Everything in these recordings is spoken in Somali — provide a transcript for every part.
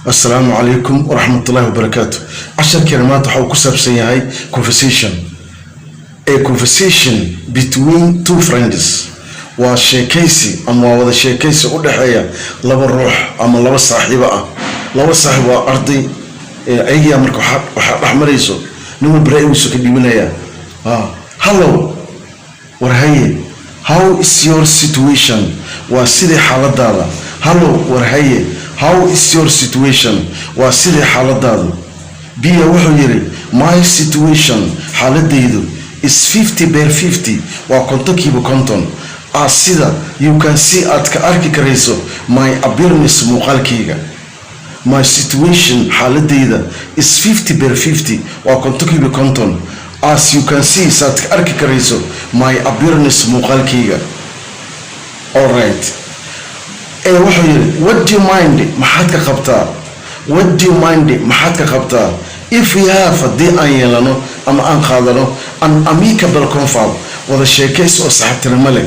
Asalaamu calaykum waraxmatullahi wabarakaatu. Casharkeena maanta waxa uu ku saabsan yahay conversation, a conversation between two friends. Waa sheekaysi ama waa wada sheekaysi u dhexeeya laba ruux ama laba saaxiibo ah. Laba saaxiib waa arday ayagiyaa. Marka waxaa dhex marayso, nin walba ra'yigiisu ka dhiibanaya. "Hello," war haye. "How is your situation?" Waa sidii xaaladaada. "Hello," war haye. "How is your situation?" Waa sidii xaaladaadu. B wuxuu yidhi, "My situation," xaaladaydu, "is 50 per 50," waa 50%. "As," sida, "you can see," aad ka arki karayso, "my appearance," muuqaalkayga. "My situation," xaaladayda, "is 50 per 50," waa 50%, "as you can see," saad ka arki karayso, "my appearance," muuqaalkayga. Alright, ee wuxuu yidhi, "What do you mind?" Maxaad ka qabtaa? "What do you mind?" Maxaad ka qabtaa? "If we have," haddii aan yeelano ama aan qaadano, "an amicable confab," wada sheekaysi oo saaxiibtinimo leh,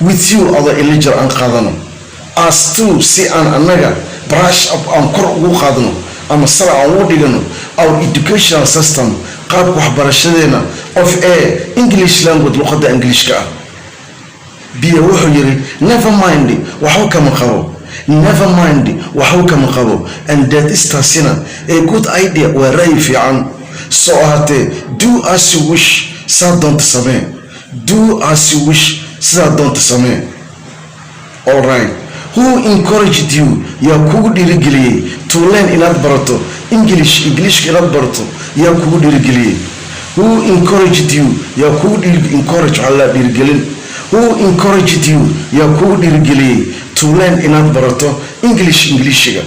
"with you," adoo ila jir aan qaadano, "as to," si aan annaga, "brush up," aan kor ugu qaadno ama sara aan ugu dhigano, "our educational system," qaabka waxbarashadeena, "of a English language," luqadda Englishka ah. B wuxuu yidhi, "Never mind," waxba kama qabo. "Never mind," waxba kama qabo. "And that is," taasina, "a good idea," waa ra'yi fiican. Soo ahaatee, "do as you wish," saa doonta samee. "Do as you wish," sidaa doonta samee. Alright. "Who encouraged you?" Yaa kugu dhiirigeliyey? "To learn," inaad barato, "English," Englishka inaad barato, yaa kugu dhiirigeliyey? "Who encouraged you?" Yaa kugu dhiiri? Encourage waxaa la dhiirigelin. "Who encouraged you?" Yaa kugu dhiirigeliyey? "To learn," inaad barato, "English," Inglishiga.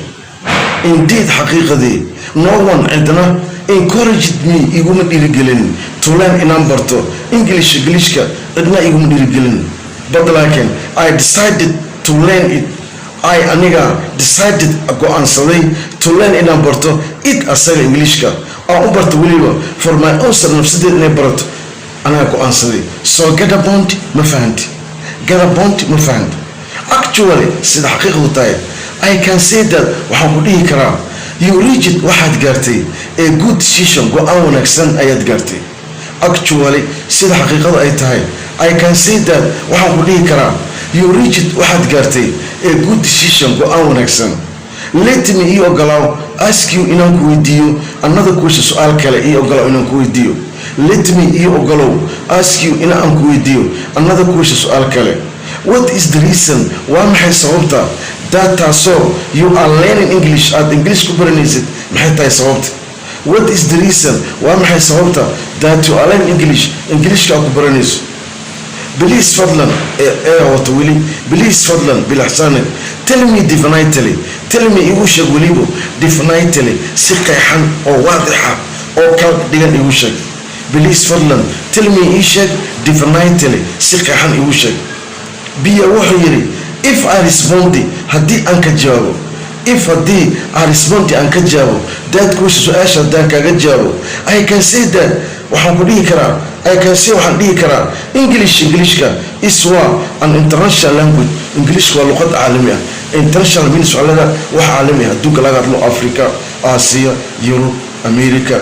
"Indeed," xaqiiqadii, "no one," cidna, "encouraged me," iguma dhiirigelin, "to learn," inaan barto, "English," Englishka, cidna iguma dhiirigelin. "But," laakiin, "I decided to learn it," I, aniga, "decided," go-aansaday, "to learn," inaan barto, "it," asaga Englishka aan u barto weliba, "for my own self," nafsadeed inay barato anaga go-aansaday. So get a point? Ma fahanti? Get a point? Ma fahanti? "Actually," sida xaqiiqdu tahay, "I can say that," waxaan ku dhihi karaa, "you reached," waxaad gaartay, "a good decision," go-aan wanaagsan ayaad gaartay. "Actually," sida xaqiiqadu ay tahay, "I can say that," waxaan ku dhihi karaa, "you reached," waxaad gaartay, "a good decision," go-aan wanaagsan. "Let me," ii ogolaaw, "ask you," inaan ku weydiiyo, "another question," su-aal kale ii ogolaaw inaan ku weydiiyo. "Let me," ii ogolow, "ask you," in aan ku weydiiyo, "another question," su-aal kale. "What is the reason," waa maxay sababta, "that," taasoo, "you are learning English," aad English ku baranaysid? Maxay tahay sababta? "What is the reason," waa maxay sababta, "that you are learning English," Englishka aad ku baranayso? "Please," fadlan, ee wato weli. "Please," fadlan, bilaxsaanig, "tell me definitely." "Tell me," igu sheeg welibo, "definitely," si qeexan oo waadixa oo kala dhigan igu sheeg. "Please," fadlan, "tell me," ii sheeg, "definitely," si qeexan igu sheeg. B wuxuu yidhi, "If I respond," haddii aan ka jawaabo, "if," haddii, "I respond," aan ka jawaabo, "that question," su-aasha haddaan kaaga jawaabo, "I can say that," waxaan ku dhihi karaa, "I can say," waxaan dhihi karaa, "English," Englishka, "is," waa, "an international language." Englishka waa luqad caalami ah. International means waxaa leedahay wax caalami ah, adduunka laga hadlo, Africa, Asia, Europe, America.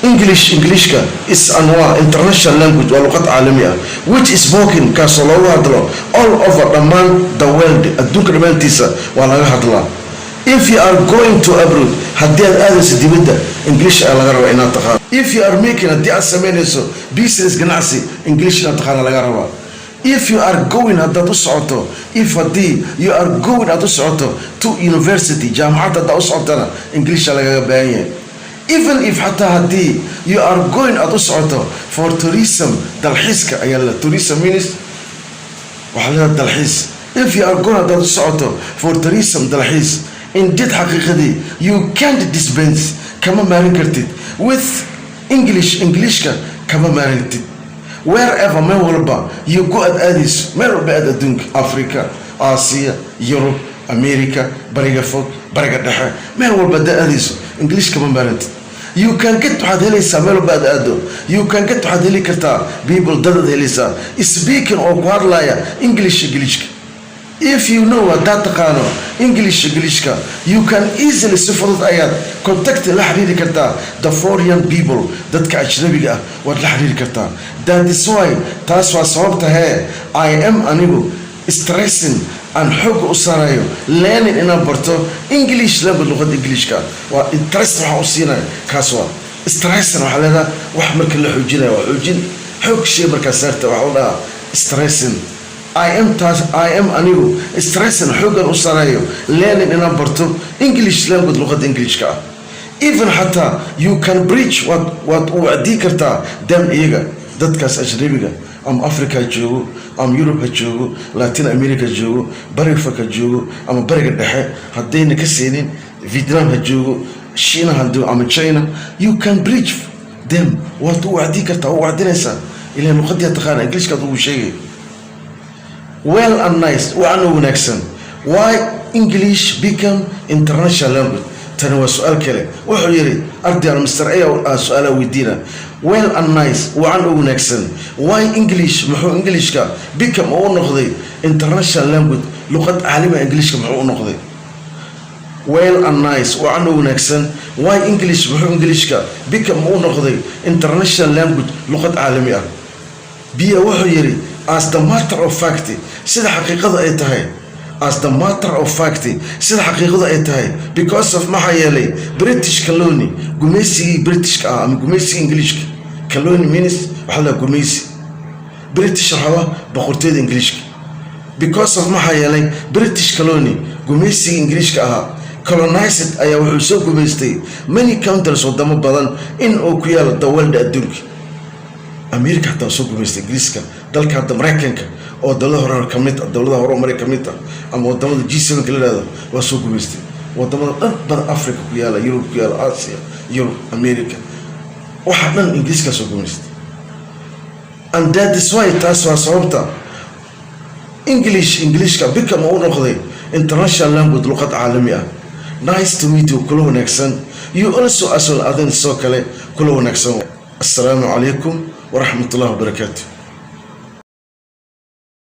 "English," Englishka, "is an," waa, "international language," waa luqad caalami ah, "which is spoken," kaasoo loogu hadlo, "all over," dhammaan, "the world," adduunka dhammaantiisa waa laga hadlaa. "If you are going to abroad," haddii aad aadayso dibadda, English ayaa laga rabaa inaad taqaano. "If you are making," haddii aad samaynayso, "business," ganacsi, English inaad taqaana laga rabaa. "If you are going," haddaad u socoto, "if," haddii, "you are going," aad u socoto, "to university," jaamacadda haddaad u socotana, Englisha lagaga baahan yahay. "Even if," xataa haddii, "you are going," aad u socoto, "for tourism," dalxiiska ayaa la, tourism means waxaa leedahay dalxiis. "If you are going," haddaad u socoto, "for tourism," dalxiis, "indeed," xaqiiqadii, "you can't dispense," kama maarin kartid, "with English," Englishka kama maarintid, "wherever," meel walba, "you go," aad aadayso, meel walba aad adduunka, Africa, Aasiya, Yurub, America, Bariga Fog, Bariga Dhexe, meel walba haddaad aadayso, English kama maarantid. "You can get," waxaad helaysaa, meel walba aad aado, "you can get," waxaad heli kartaa, "people," dadaad helaysaa, "speaking," oo ku hadlaya, "English," Englishka. If you know, haddaad taqaano, English, Englishka, you can easily, si fudud ayaad, contact, la xiriiri kartaa, the foreign people, dadka ajnabiga ah waad la xiriiri kartaa. That is why, taas waa sababta hee, I am, anigu, stressing, aan xooga u saarayo, learning, inaan barto, English language, luqadda Englishka. Waa interest waxaan u siinayo kaas. Waa stressing. Waxaa leedaha wax marka la xoojinayo, waa xoojin, xoog shay markaa saarta waxaa la dhahaa stressing. I am, taas, I am, anigu, stressing, xoogan u saarayo, learning, inaan barto, English language, luqadda Englishka ah. Even, xataa, you can preach, waad u wacdii kartaa, them, iyaga, dadkaas ajnabiga, ama Africa ha joogo, ama Yurub ha joogo, Latin America joogo, bariga fog ha joogo ama Bariga Dhexe haddayna ka siinin, Vietnam ha joogo, Shiina ha joogo ama China. You can preach them, waad u wacdii kartaa, u wacdinaysaa ilaan luqadii taqaana Englishkaad ugu sheegay. Well and nice, waana wanaagsan. Why English become international language? Tani waa su-aal kale. Wuxuu yidhi ardaygan Mr A su-aalaha weydiina. Well and nice, wacan oo wanaagsan. Why English, muxuu Englishka, become, oo u noqday, international language, luqad caalamiga? Englishka muxuu u noqday? Well and nice, wacan oo wanaagsan. Why English, muxuu Englishka, become, u noqday, international language, luqad caalami ah? Biya wuxuu yidhi, as the matter of fact, sida xaqiiqadu ay tahay, as the matter of fact, sida xaqiiqadu ay tahay, because of, maxaa yeelay, British colony, gumaysigii Britishka ah ama gumaysigii Ingiliishka. Colony means waxaa la gumaysi. British waxaa boqortooyada Ingiliishka. Because of, maxaa yeelay, British colony, gumaysigii Ingiliishka ahaa, colonized, ayaa wuxuu soo gumaystay, many countries, wadamo badan, in uu ku yaalo, the world, adduunka. America hataa soo gumaystay Ingiriiska. Dalka hadda Maraykanka oo dowlada hore ka mid ah, dowladaha hore maray ka mid ah, ama wadamada G7 ka la yihahdo, waa soo gumaystay wadamada dhan badan, Africa ku yaala, Yurub ku yaala, Asia, Yurub, America, waxa dhan Ingiriiskaa soo gumaystay. And that is why, taas waa sababta, English, Englishka, become, u noqday, international language, luqad caalami ah. Nice to meet you, kula wanaagsan. You also, as well, adin sidoo kale, kula wanaagsan. Assalaamu calaykum waraxmat ullahi wabarakaatu.